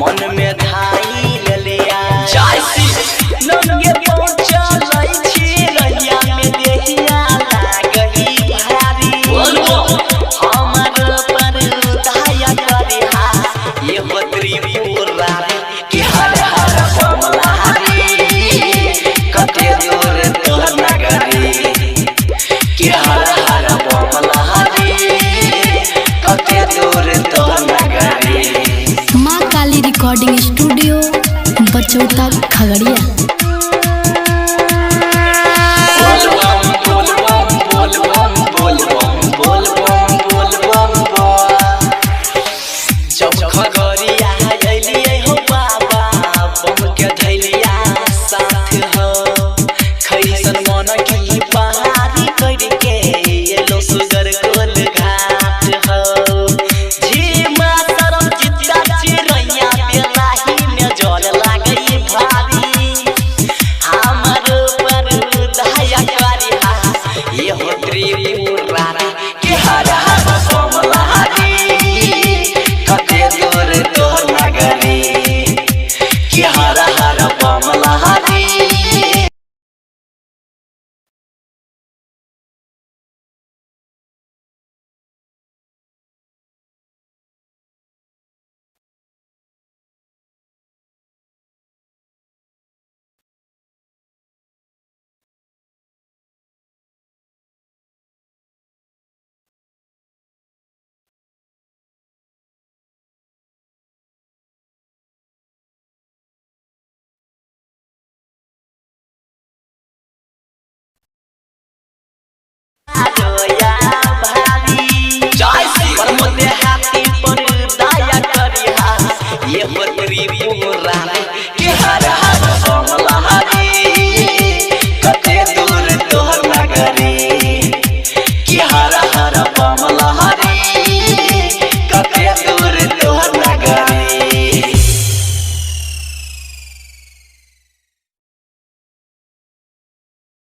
मन में धाई लेलिया जायसी नंगे पहुंचलै छी रहिया में देहिया लागही भारी। हमर पर दया करिहा ये हो त्रिपुरारी कि हर हर बम लहरी कते दूर तोहर नगरी कि हर हर बम लहरी कते दूर तोहर नगरी। माँ काली रिकॉर्डिंग स्टूडियो, बचौता, खगड़िया।